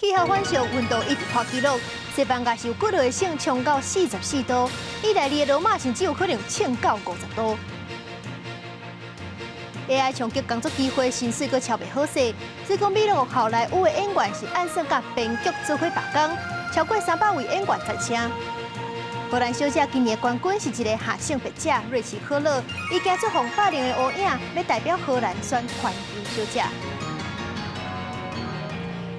氣候反常，溫度一直破紀錄。西班牙是有幾落個省衝到44度，意大利的羅馬甚至有可能衝到50度。AI 衝擊工作機會，薪水閣超袂好勢。所以講，美國好萊塢的演員是按算佮編劇做伙罷工，超過300位演員贊聲。荷蘭小姐今年冠軍是一个下性別者瑞奇可樂，伊行出予霸凌的烏影，欲代表荷蘭選環球小姐。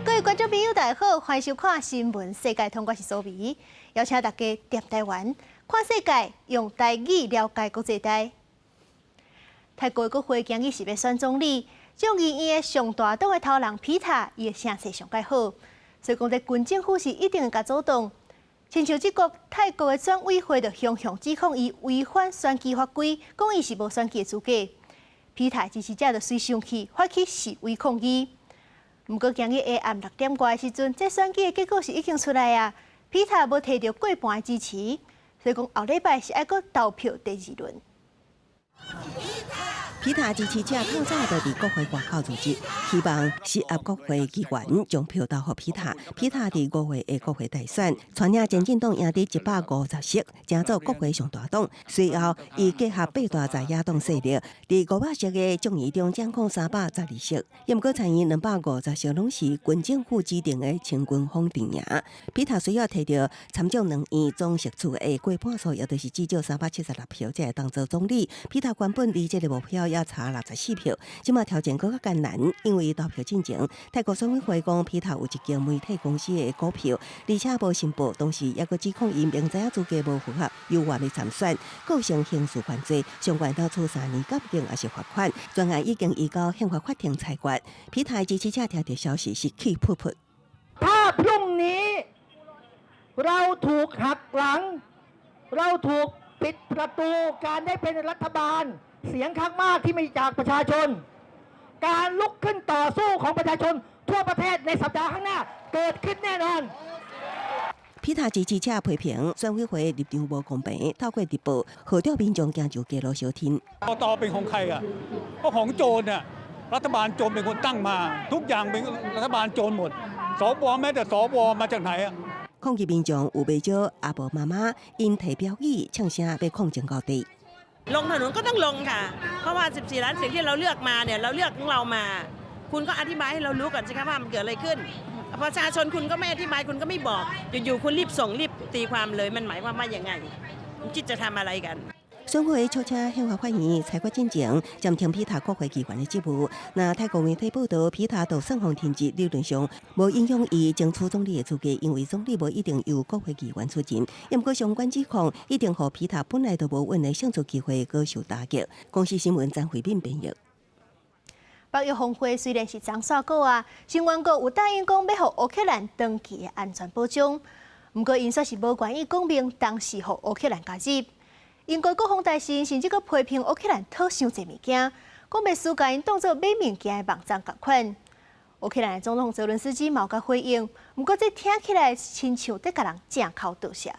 各位觀眾朋友，大家好，歡迎收看《新聞世界通》，我是蘇美，邀請大家踮台灣看世界，用台語了解國際大。泰國國會今日是欲選總理，眾議院的上大黨的頭人皮塔，伊的聲勢上蓋好，所以講這軍政府是一定會共阻擋。親像這國泰國的選委會就雄雄指控伊違反選舉法規，講伊是無選舉的資格。皮塔支持者就隨生氣，發起示威抗議。毋過今日下暗6點外的時陣，這選舉的結果是已經出來啊。皮塔無提著過半的支持，所以講後禮拜是愛閣投票第二輪。皮塔支持者透早就佇國會外口聚集，希望施壓國會議員將票投予皮塔。皮塔佇5月的國會大選，帶領前進黨贏得150席，成做國會上大黨。隨後，伊結合八大在野黨勢力，佇500席的眾議中掌控312席。毋過參議250席攏是軍政府指定的親軍方陣營。皮塔需要提著參眾兩院總席次的過半數，也就是至少376票，才會當做總理。皮塔原本離這个目標猶差64票，這馬挑戰閣較艱難，因為投票進前，泰國選委會講皮塔有一間媒體公司的股票，而且無申報，同時猶閣指控伊明知影資格無符合，猶原欲參選，構成刑事犯罪，上懸通處3年監禁抑是罰款。全案已經移交憲法法庭裁決。皮塔支持者聽著消息是氣噗噗。 ถ้าพรุ่งนี้เราถูกหักหลัง เราถูกปิดประตูการได้เป็นรัฐบาล เสียงข้างมากที่มาจากประชาชน การลุกขึ้นต่อสู้ของประชาชนทั่วประเทศในสัปดาห์ข้างหน้า เกิดขึ้นแน่นอน 皮塔支持者批評選委會立場無公平，透過直播號召民眾行上街路相挺。 กกตเป็นของใครอ่ะก็ของโจรน่ะรัฐบาลโจรเป็นคนตั้งมา ทุกอย่างเป็นรัฐบาลโจรหมดสวแม้แต่สวมาจากไหนอ่ะ 抗議民眾有袂少阿婆媽媽，𪜶提標語唱聲欲抗爭到底。 ลงถนนก็ต้องลงค่ะ เพราะว่า 14 ล้านเสียงที่เราเลือกมาเนี่ย เราเลือกของเรามา คุณก็อธิบายให้เรารู้ก่อนสิคะว่ามันเกิดอะไรขึ้น ประชาชนคุณก็ไม่อธิบายคุณก็ไม่บอก อยู่ๆคุณรีบส่งรีบตีความเลย มันหมายความว่ายังไงคิดจะทำอะไรกัน 選會促請憲法法院裁決進前，暫停皮塔國會議員的職務。那泰國媒體報道，皮塔就算予停職，理論上無影響伊爭取總理的資格，因為總理無一定由國會議員出任。毋過相關指控一定予皮塔本來就無穩的勝出機會，閣受打擊。公視新聞張惠敏編譯。北約峰會雖然是昨煞過啊，成員國有答應講欲予烏克蘭長期的安全保障，毋過𪜶煞是無願意講明當時予烏克蘭加入。英國國防大臣甚至閣批評烏克蘭討傷濟物件，講袂輸共𪜶當做買物件的網站仝款。烏克蘭的總統澤倫斯基嘛有共回應，毋過這聽起來親像佇共人正口倒瀉。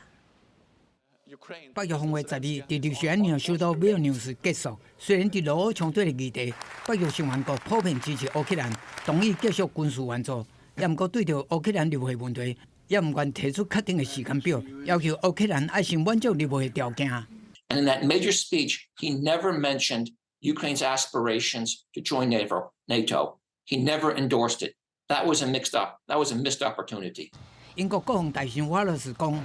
北約峰會十二佇立陶宛首都維爾紐斯結束。雖然佇俄烏衝突的議題，北約成員國普遍支持烏克蘭，同意繼續軍事援助，也毋過對著烏克蘭入會問題，也毋願提出確定的時間表，要求烏克蘭愛先滿足入會的條件。 And in that major speech, he never mentioned Ukraine's aspirations to join NATO. He never endorsed it. That was a missed opportunity. 英國國防大臣瓦勒斯講，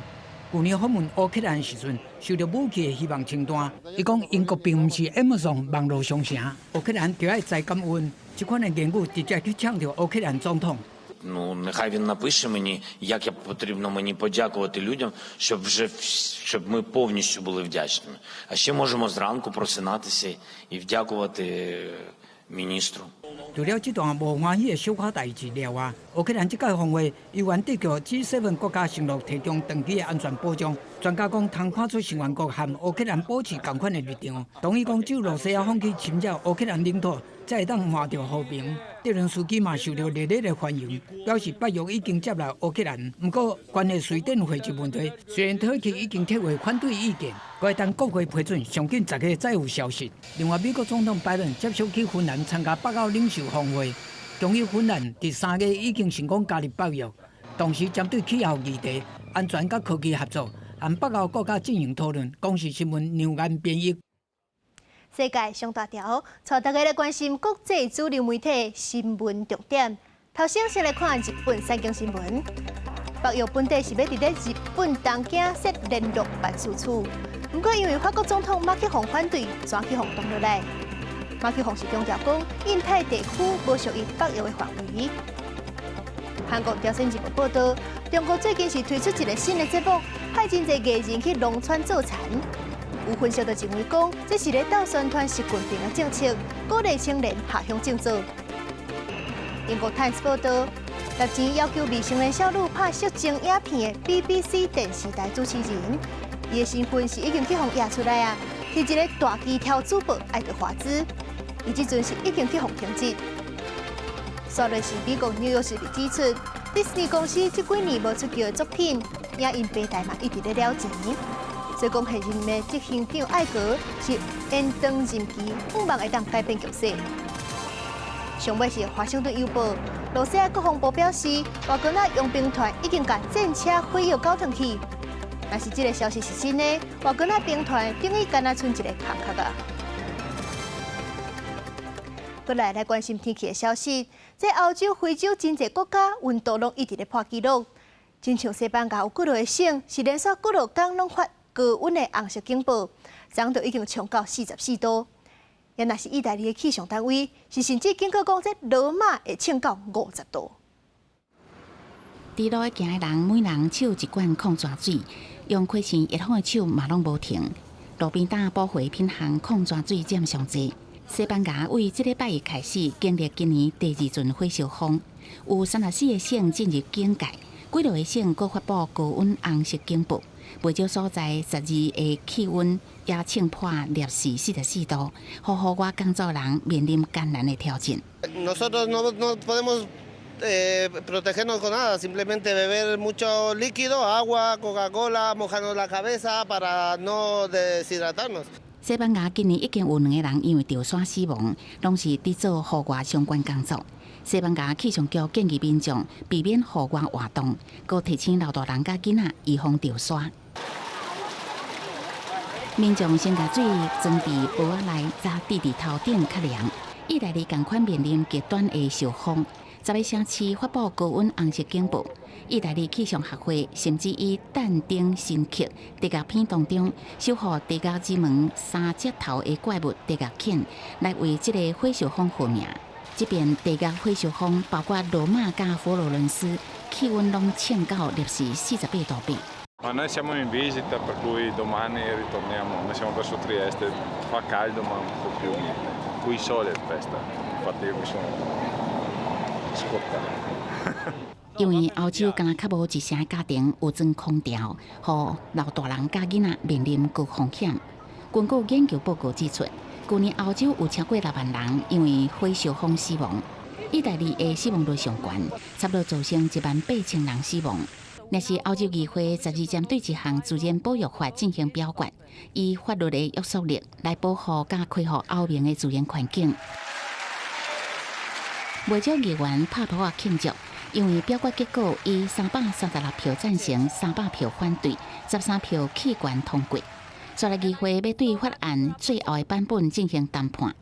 舊年訪問烏克蘭時陣，收著武器的希望清單。伊講英國並毋是 Amazon 網路商城，烏克蘭著愛知感恩。這款的言語直接去嗆著烏克蘭總統。 Ну, нехай він напише мені, як я потрібно мені подякувати людям, щоб вже щоб ми повністю були вдячними. А ще можемо зранку просинатися і вдякувати міністру. 除了這段無歡喜的小可代誌了外，烏克蘭這屆峰會猶原得著 G7 國家承諾提供長期的安全保障。專家講，通看出成員國和烏克蘭保持仝款的立場。同意講，只有羅西亞放棄侵佔烏克蘭領土，才會當換著和平。澤倫斯基嘛受著熱烈的歡迎，表示北約已經接納烏克蘭。毋過，關於瑞典會籍問題，雖然土耳其已經撤回反對意見，閣等國會批准，上緊10月才有消息。另外，美國總統拜登接續去芬蘭參加北歐領袖峰會，終於芬蘭佇3月已經成功加入北約。同時針對氣候議題、安全佮科技合作，和北歐國家進行討論。公視新聞梁安編譯。世界上大條，帶大家來關心國際主流媒體新聞重點。頭先先來看日本產經新聞，北約本底是欲佇咧日本東京設聯絡辦事處，毋過因為法國總統馬克宏反對，煞去予擋落來。馬克宏是強調講，印太地區無屬於北約的範圍。韓國朝鮮日報報導，中國最近是推出一個新的節目，派真濟藝人去農村做田。有分析就認為講，這是咧鬥宣傳習近平的政策，鼓勵青年下鄉種作。英國《Times》報導，日前要求未成年少女拍色情影片的 BBC 電視台主持人，伊的身份是已經去予驗出來啊，是一个大機挑主播愛德華茲，伊這陣是已經去予停職。煞落是美國紐約時報指出，迪士尼公司這幾年無出擊的作品，影音平台嘛一直咧了錢。所以講，現任的執行長艾格是延長任期，向望會當改變局勢。上尾是華盛頓郵報，羅西亞國防部表示，瓦格納傭兵團已經共戰車火藥攪轉去。若是這个消息是真的，瓦格納兵團等於干焦賰一个空殼啊！閣來來關心天氣的消息，這歐洲、非洲真濟國家溫度攏一直咧破紀錄，親像西班牙有幾落个省是連續幾落工攏發高溫的紅色警報，昨就已經衝到44度。也若是意大利的氣象單位，是甚至警告講，這羅馬會衝到50度。佇路行的人，每人手一罐礦泉水，用開扇熱風的手嘛攏無停。路邊擔寶回品項礦泉水佔上濟。西班牙為這禮拜一開始經歷今年第二陣火燒風，有34個省進入警戒，幾落個省閣發布高溫紅色警報。袂少所在十二的氣溫也衝破攝氏44度，予戶外工作人面臨艱難的挑戰。 Nosotros no podemos protegernos con nada, simplemente beber mucho líquido, agua, Coca-Cola, mojarnos la cabeza para no deshidratarnos. 西班牙今年已經有兩個人因為著沙死亡，攏是佇做戶外相關工作。西班牙氣象局建議民眾避免戶外活動，閣提醒老大人佮囡仔預防著沙。民眾先共水裝佇杯仔內，才滴佇頭頂較涼。意大利仝款面臨極端的受風，10個城市發布高溫紅色警報。意大利氣象學會甚至以但丁神曲地獄篇當中守護地獄之門三隻頭的怪物地獄犬來為這个火燒風號名。這遍地獄火燒風包括羅馬佮佛羅倫斯，氣溫攏衝到攝氏48.8度。 Ma noi siamo in visita, per cui domani ritorniamo. Noi siamo verso Trieste, fa caldo ma un po' più mite. Qui sole è festa, infatti io mi sono scottato. 因為歐洲敢若較無一成家庭有裝空調，予老大人佮囡仔面臨高風險。根據研究報告指出，舊年歐洲有超過6萬人因為火燒風死亡。意大利的死亡率上懸，差不多造成1萬8千人死亡。若是歐洲議會十二針對一項自然保育法進行表決，以法律的約束力來保護佮恢復歐盟的自然環境。袂少議員拍噗仔慶祝，因為表決結果以336票贊成、300票反對、13票棄權通過。煞來議會欲對法案最後的版本進行談判，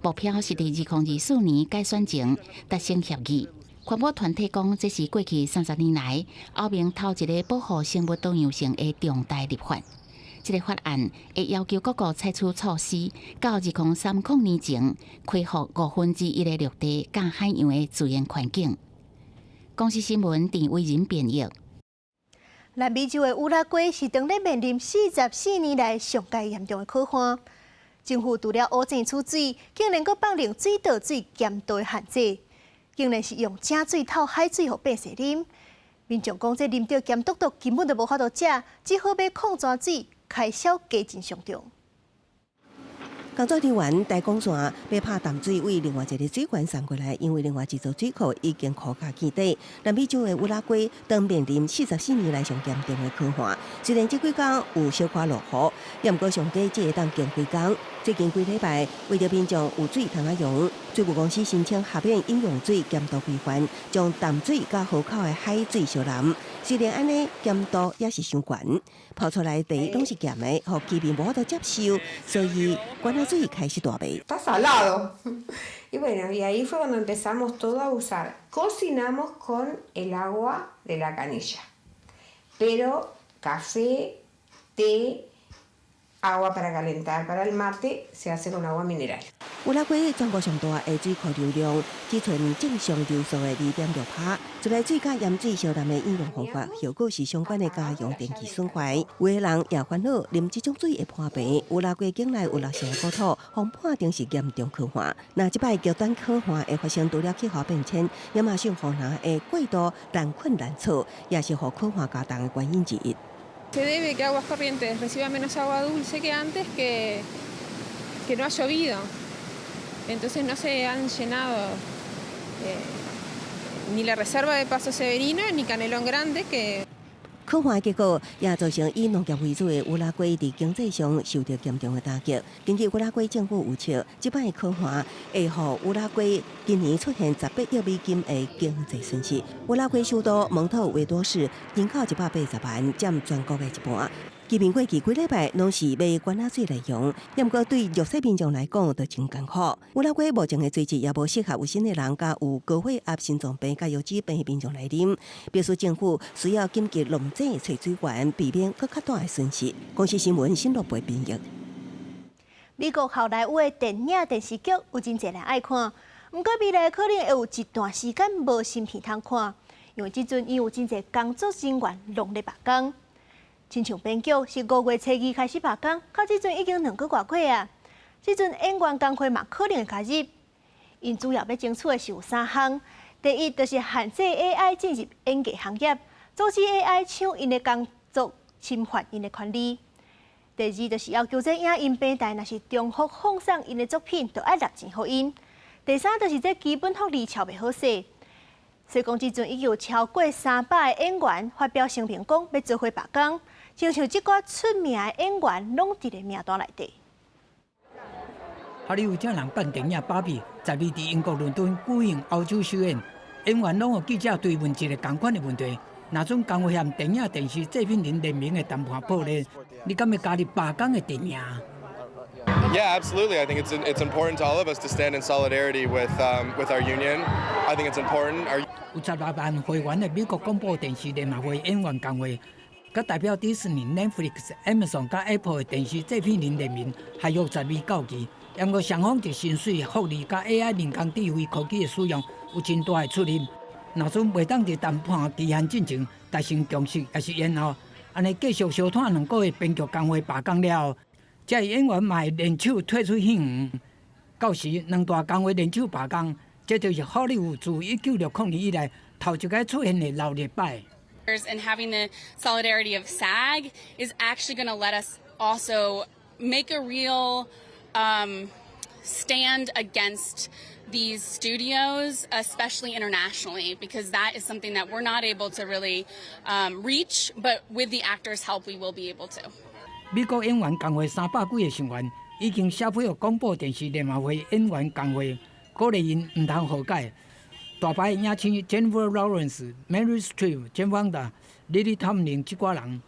目標是佇2024年改選前達成協議。環保團體講，這是過去30年來歐盟頭一个保護生物多樣性的重大立法。這个法案會要求各國採取措施，到2030年前恢復1/5的陸地佮海洋的自然環境。公視新聞鄭偉仁編譯。南美洲的烏拉圭是當咧面臨44年來上蓋嚴重的乾旱，政府除了挖井取水，竟然閣放任水道水鹹度的限制，竟然是用井水透海水予百姓啉。民眾講，這啉著鹹篤篤，根本就無法度食，只好買礦泉水，開銷加真傷重。工作人員台鋼線欲拍淡水對另外一个水源送過來，因為另外一座水庫已經枯竭見底。南美洲的烏拉圭當面臨44年來上嚴重的乾旱，雖然這幾工有小可落雨，也毋過上低只會當經幾工。最近幾禮拜，為著民眾有水通仔用，水務公司申請豁免飲用水鹹度規範，將淡水佮河口的海水相濫。雖然按呢鹹度也是傷懸，泡出來的茶攏是鹹的，予居民無法度接受，所以罐仔水開始大賣。 Está salado. Y bueno, y ahí fue cuando empezamos todo a usar. Cocinamos con el agua de la canilla, pero café, té, agua para calentar para el mate se hace con agua mineral. 烏拉圭全國上大的水庫流量只賰正常流速的2.6%，自來水佮鹽水相濫的飲用方法，後果是相關的家用電器損壞。有的人也煩惱啉這種水會破病。烏拉圭境內有六成的國土予判定是嚴重乾旱。若這擺極端乾旱會發生，除了氣候變遷，亞馬遜雨林會過度濫墾濫採，也是予乾旱加重的原因之一。 Se debe que Aguas Corrientes reciba menos agua dulce que antes, que no ha llovido. Entonces no se han llenado ni la reserva de Paso Severino ni Canelón Grande que 乾旱結果也造成以農業為主的烏拉圭佇經濟上受著嚴重的打擊。根據烏拉圭政府預測，這擺乾旱會予烏拉圭今年出現18億美金的經濟損失。烏拉圭首都蒙特維多市人口180萬，佔全國的一半。居民過去幾禮拜攏是買罐仔水來用，毋過對弱勢民眾來講就真艱苦。烏拉圭目前的水質也無適合有身的人，佮有高血壓、心臟病、佮腰椎病的民眾來啉。表示政府需要緊急弄井揣水源，避免閣較大的損失。公視新聞新樂貝編譯。美國好萊塢的電影電視劇有真濟人愛看，毋過未來可能會有一段時間無新片通看，因為這陣𪜶有真濟工作人員攏咧罷工。親像編劇是5月初2開始罷工，到這陣已經2個外過啊。這陣演員工會嘛可能會加入。𪜶主要欲爭取的是有三項：第一，就是限制 AI 進入演藝行業，阻止 AI 搶𪜶的工作，侵犯𪜶的權利；第二，就是要求這影音平台，若是重複放送𪜶的作品，就愛納錢予𪜶；第三，就是這基本福利撨袂好勢。所以講，這陣已經有超過300個演員發表聲明，講欲做伙罷工。親像這寡出名的演員，攏佇咧名單內底。好萊塢這人扮電影芭比，12佇英國倫敦舉行歐洲首演，演員攏予記者追問一個仝款的問題：若準工會和電影電視製片人聯盟的談判破裂，你敢會加入罷工的陣營？ Yeah, absolutely. I think it's important to all of us to stand in solidarity with our union. I think it's important. Our 有16萬會員的美國廣播電視聯合會演員工會，佮代表迪士尼、Netflix、Amazon 佮 Apple 的電視製片人聯盟合約12到期，毋過雙方佇薪水、福利佮 AI 人工智慧科技的使用有真大的出入。若準袂當佇談判期限進前達成共識，抑是延後，按呢繼續相拖2個月編劇工會罷工了後，這演員嘛會聯手退出戲園。到時兩大工會聯手罷工，這就是好萊塢自1960年以來頭一擺出現的鬧熱擺。 And having the solidarity of SAG is actually going to let us also make a real stand against these studios, especially internationally, because that is something that we're not able to really reach, but with the actors' help, we will be able to. 美國演員工會300幾个成員已經寫批予廣播電視聯合會演員工會，鼓勵𪜶毋通和解。大牌影星 Jennifer Lawrence、Meryl Streep、Jane Fonda、Lily Tomlin 這寡人，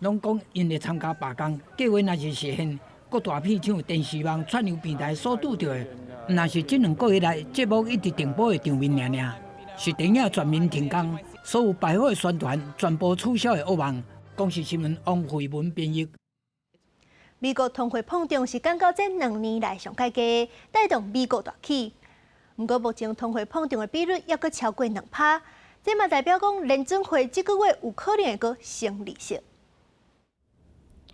攏講𪜶會參加罷工。計劃若是實現，各大片廠、電視網、串流平台所拄著的，毋但是這2個月來節目一直停播的場面爾爾，是電影全面停工，所有百貨宣傳全部取消的噩夢。公視新聞王慧文編譯。美國通貨膨脹是感覺這2年來上蓋低，帶動美股大起。毋過目前通貨膨脹的比率猶閣超過2%，這嘛代表講聯準會這個月有可能會閣升利息。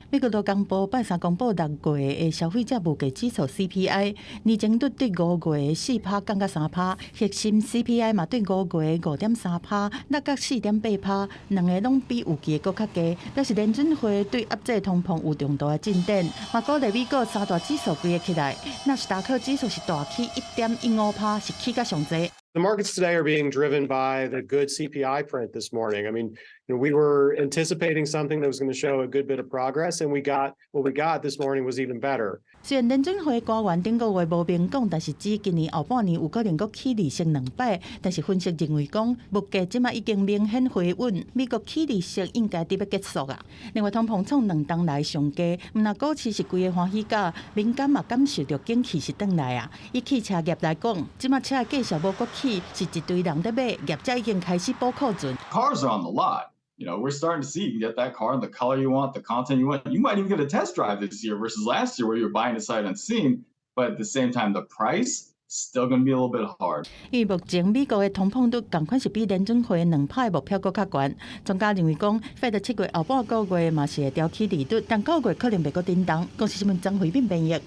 美國勞工部拜三公布6月的消費者物價指數 CPI，年增率對5月4%降到3%，核心 CPI 嘛對5月5.3%落到4.8%，兩個攏比預期的閣較低，表示聯準會對壓制通膨有重大的進展。嘛鼓勵美國三大指數規个起來，納斯達克指數是大起1.15%，是起甲上濟。The markets today are being driven by the good CPI print this morning. I mean, we were anticipating something that was going to show a good bit of progress, and we got what we got this morning was even better. 雖然聯準會官員頂個月無明講，但是指今年後半年有可能閣起利息兩擺。但是分析認為講，物價這馬已經明顯回穩，美國起利息應該佇欲結束啊。另外，通膨創兩冬來上低，毋但股市是規个歡喜甲，民間嘛感受著景氣是轉來啊。以汽車業來講，這馬車價數無閣起，是一堆人咧買，業者已經開始補庫存。 Cars are on the lot. We're starting to see you can get that car in the color you want, the content you want. You might even get a test drive this year versus last year where you're buying it sight unseen. But at the same time, the price still going to be a little bit hard. 因為目前美國的通膨率仝款是比聯準會2%的目標閣較懸。專家認為講，Fed 7月後半個月嘛是會調起利率，但九月可能袂閣振動。公視新聞張惠敏編譯。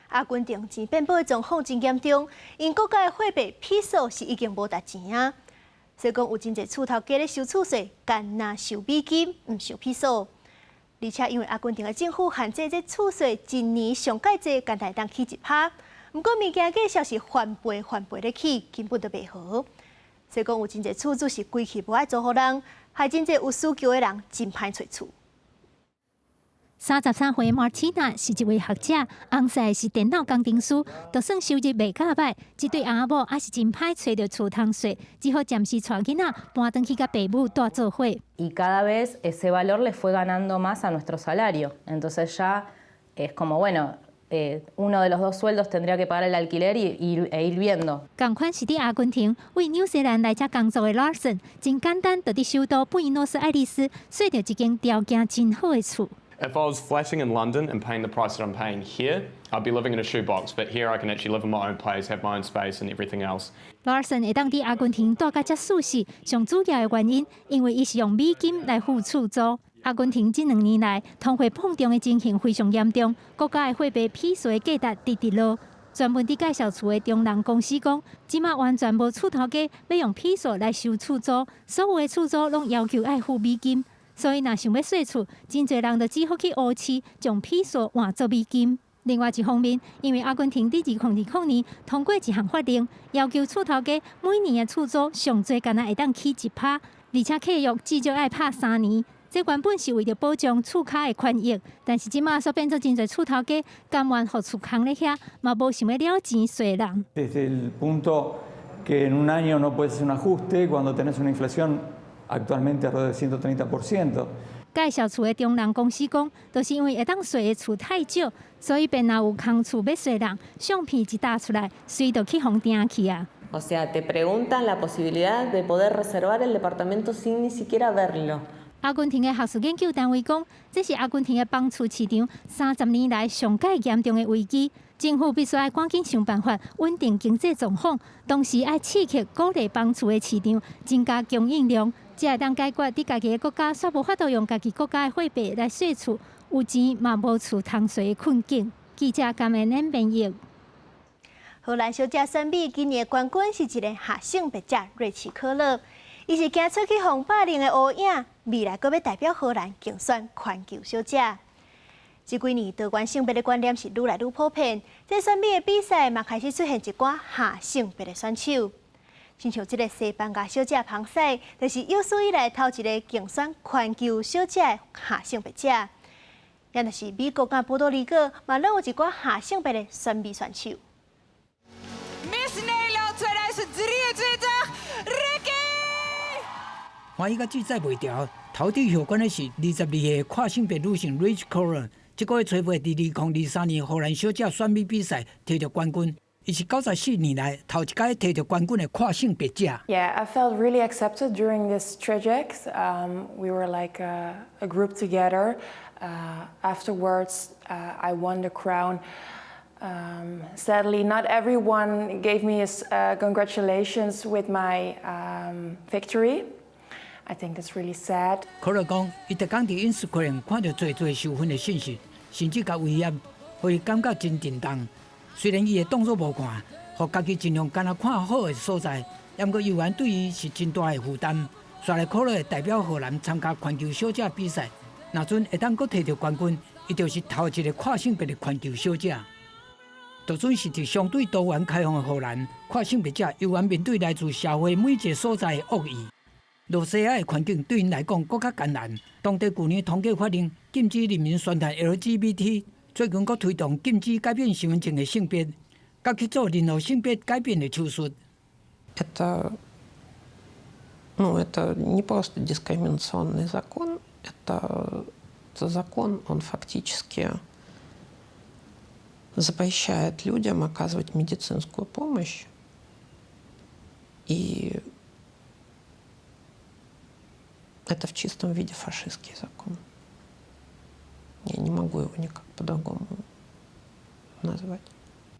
阿根廷錢變薄的狀況真嚴重，𪜶國家的貨幣披索是已經無值錢啊。所以講有真濟厝頭家咧收厝稅，干焦收美金，毋收披索。而且因為阿根廷的政府限制這厝稅一年上蓋濟，干焦會當起1%。毋過物件價數是翻倍翻倍咧起，根本就袂合。所以講有真濟厝主是規氣無愛租予人，害真濟有需求的人真歹揣厝。33歲馬蒂娜是一位學者，翁婿是電腦工程師，就算收入袂較䆀，這對翁仔某也是真歹揣著厝通稅，只好暫時帶囡仔搬轉去佮爸母蹛做伙。 Y cada vez ese valor le fue ganando más a nuestro salario. Entonces ya es como, bueno, uno de los dos sueldos tendría que pagar el alquiler e ir viendo. 仝款是佇阿根廷為紐西蘭來遮工作的 Larson，真簡單就佇首都布宜諾斯艾利斯稅著一間條件真好的厝。 If I was flatting in London and paying the price that I'm paying here, I'd be living in a shoebox. But here I can actually live in my own place, have my own space and everything else. Larson 會當佇阿根廷蹛甲遮舒適，上主要的原因，因為伊是用美金來付厝租。阿根廷這兩年來通貨膨脹的情形非常嚴重，國家的貨幣披索的價值直直落。專門佇介紹厝的中人公司講，這馬完全無厝頭家欲用披索來收厝租，所有的厝租攏要求愛付美金。所以，若想欲稅厝，真濟人就只好去烏市將披索換做美金。另外一方面，因為阿根廷佇2020年通過一項法令，要求厝頭家每年的厝租上濟干焦會當起1%，而且契約至少愛拍3年。這原本是為著保障厝跤的權益，但是這馬煞變做真濟厝頭家甘願予厝空咧遐，嘛無想欲了錢稅人。 Desde el punto que en un año no puedes hacer un ajuste cuando tenés una inflación actualmente alrededor de 130%. 介紹厝的中人公司講，就是因為會當稅的厝太少，所以便若有空厝欲稅人，相片一貼出來，隨就去予訂去啊。 O sea, te preguntan la posibilidad de poder reservar el departamento sin ni siquiera verlo. 阿根廷的學術研究單位講，這是阿根廷的房厝市場30年來上蓋嚴重的危機，政府必須愛趕緊想辦法穩定經濟狀況，同時愛刺激鼓勵房厝的市場，增加供應量，才會當解決佇家己的國家煞無法度用家己國家的貨幣來稅厝，有錢嘛無厝通稅的困境。記者甘恩恩編譯。荷蘭小姐選美今年的冠軍是一个下性別者瑞奇可樂，伊是行出去予霸凌的烏影，未來閣欲代表荷蘭競選環球小姐。這幾年多元性別的觀念是愈來愈普遍，這選美的比賽嘛開始出現一寡下性別的選手，親像這个西班牙小姐龐賽，就是有史以來頭一个競選環球小姐的下性別者。也就是美國佮波多黎各嘛，攏有一寡下性別的選美選手。 Miss Nederland 2023, Ricky！歡喜甲志載袂牢，頭拄予冠的是22歲跨性別女性 Rich Corer，這個月初八佇2023年荷蘭小姐選美比賽摕著冠軍，伊是94年來頭一擺摕著冠軍的跨性別者。 Yeah, I felt really accepted during this traject. We were like a group together. Afterwards, I won the crown. Sadly, not everyone gave me a congratulations with my victory. I think that's really sad. 可樂講，伊逐工佇 Instagram 看著濟濟受訓的信息，甚至共威脅，予伊感覺真震動。雖然伊會當作無看，予家己盡量干焦看好的所在，毋過猶原對伊是真大的負擔。紲來可樂會代表荷蘭參加環球小姐比賽，若準會當閣摕著冠軍，伊就是頭一个跨性別的環球小姐。就算是佇相對多元開放的荷蘭，跨性別者猶原面對來自社會每一个所在的惡意。露西亞的環境對𪜶來講閣較艱難。當地舊年通過法令禁止人民宣傳 LGBT，最近閣推動禁止改變身份證的性別，佮去做任何性別改變的手術。 Это, ну, это не просто дискриминационный закон, это закон, он фактически запрещает людям оказывать медицинскую помощь. И это в чистом виде фашистский закон. Я не могу его никак по-другому назвать.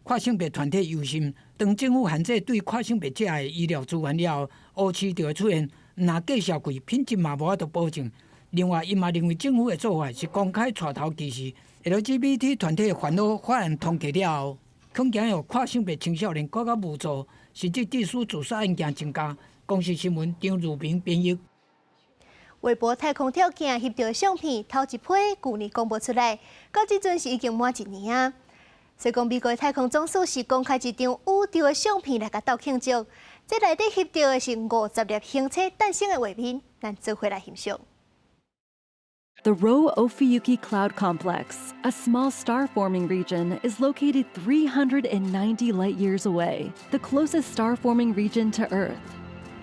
跨性別團體憂心，當政府限制對跨性別者的醫療資源了後，烏市就會出現毋但價數貴，品質嘛無法度保證。另外，伊嘛認為政府的做法是公開帶頭歧視 LGBT 團體的煩惱。法案通過了後，恐驚予跨性別青少年閣較無助，甚至致使自殺案件增加。公視新聞張如明編譯。韋伯太空吊鏡翕著相片，頭一批舊年公布出來，到這陣是已經滿一年啊。雖講美國太空總署是公開一張宇宙的相片來共鬥慶祝，這內底翕著的是50粒行星誕生的畫面，咱做伙來欣賞。 The Rho Ophiuchi Cloud Complex, a small star forming region, is located 390 light years away, the closest star forming region to Earth.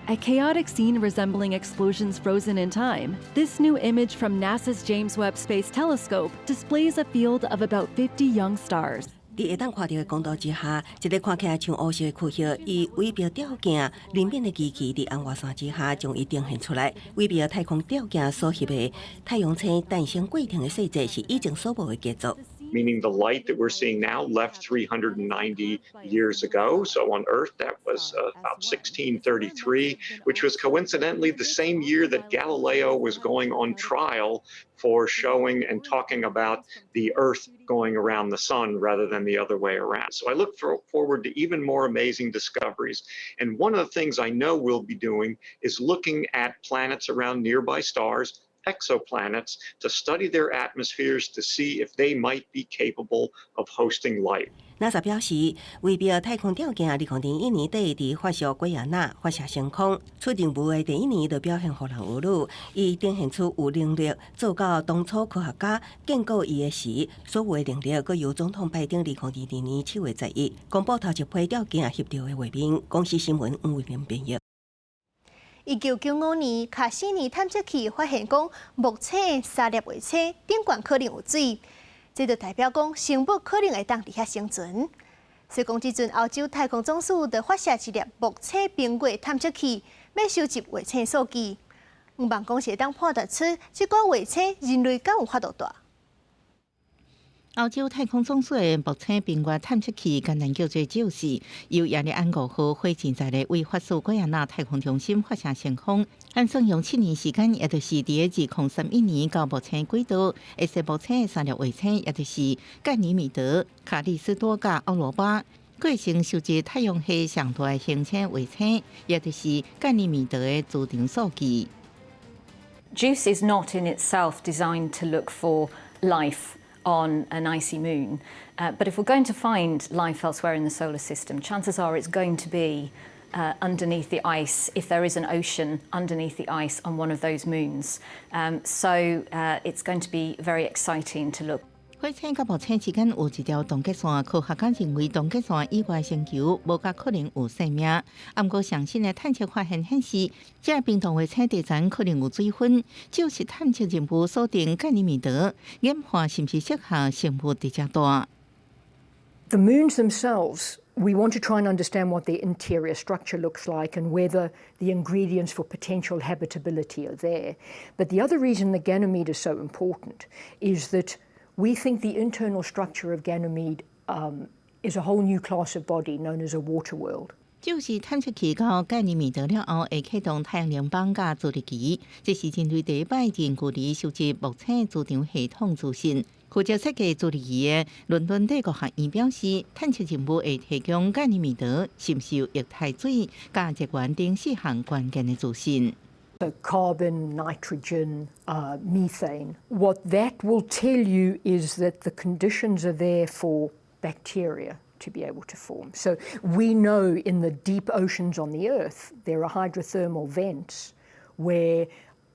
A chaotic scene resembling explosions frozen in time, this new image from NASA's James Webb Space Telescope displays a field of about 50 young stars. 佇會當看著的光度之下，一个看起來像烏色的區域，以韋伯吊鏡靈敏的機器佇紅外線之下將伊呈現出來。韋伯太空吊鏡所翕的太陽星誕生過程的細節，是以前所無的傑作。 Meaning the light that we're seeing now left 390 years ago. So on Earth, that was about 1633, which was coincidentally the same year that Galileo was going on trial for showing and talking about the Earth going around the sun rather than the other way around. So I look forward to even more amazing discoveries. And one of the things I know we'll be doing is looking at planets around nearby stars, exoplanets, to study their atmospheres to see if they might be capable of hosting life. NASA 表示，韋伯太空吊鏡2021年底佇法屬圭亞那發射升空，出任務的第一年就表現予人予汝，伊展現出有能力做到當初科學家建構伊的時所有的能力，閣由總統拜登2022年7月11公布頭一批吊鏡翕著的畫面。公視新聞黃偉玲編譯。1995年，卡西尼探測器發現講木星三粒衛星頂懸可能有水，這就代表講生物可能會當佇遐生存。所以講，這陣歐洲太空總署就發射一粒木星冰月探測器，欲收集衛星數據。向望講是會當判斷出這個衛星人類敢有法度蹛。歐洲太空總署的木星冰月探測器，簡單叫做 JUICE，由亞利安5號火箭載的為法屬圭亞那太空中心發射升空。按算用7年時間，也就是佇2031年到木星軌道，會攝木星的三粒衛星，也就是蓋尼米德、卡利斯多佮歐羅巴。過程收集太陽系上大的行星衛星，也就是蓋尼米德的磁場數據。 JUICE is not in itself designed to look for life on an icy moon. But if we're going to find life elsewhere in the solar system, chances are it's going to be underneath the ice, if there is an ocean underneath the ice on one of those moons. So it's going to be very exciting to look. 火星佮木星之間有一條凍結線，科學家認為凍結線以外星球無較可能有生命。毋過上新的探測發現顯示，這冰凍衛星底層可能有水分，就是探測任務鎖定蓋尼米德，研判是毋是適合生物佇遮蹛。 The moons themselves, we want to try and understand what their interior structure looks like and whether the ingredients for potential habitability are there. But the other reason that Ganymede is so important is that we think the internal structure of Ganymede is a whole new class of body known as a water world. 就是探測器到蓋尼米德了後，會啟動太陽能板佮磁力儀，這是人類第一擺近距離收集木星磁場系統資訊。負責設計磁力儀的倫敦帝國學院表示，探測任務會提供蓋尼米德是毋是有液態水、佮熱源等四項關鍵的資訊。 So carbon, nitrogen, methane. What that will tell you is that the conditions are there for bacteria to to be able to form. So we know in the deep oceans on the Earth, there are hydrothermal vents where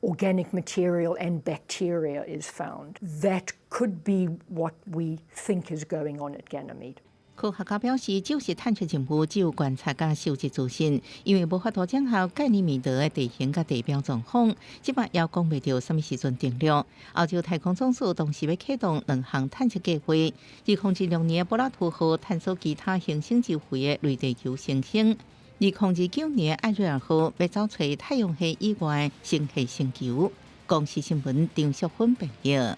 organic material and bacteria is found. That could be what we think is going on at Ganymede. 科學家表示，就是探測任務只有觀察佮收集資訊，因為無法度掌握蓋尼米德的地形佮地表狀況，這擺猶講袂著啥物時陣登陸。歐洲太空總署同時欲啟動兩項探測計劃：2026年柏拉圖號探索其他行星周圍的類地球行星；2029年艾瑞爾號欲走揣太陽系以外星系星球。公視新聞張淑芬編譯。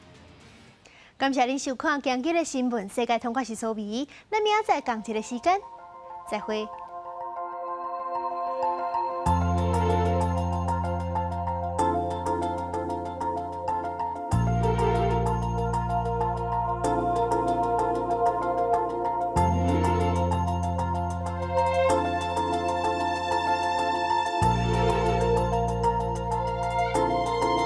感謝您收看今日的新聞世界通，我是蘇美，咱明仔載仝一个時間，再會。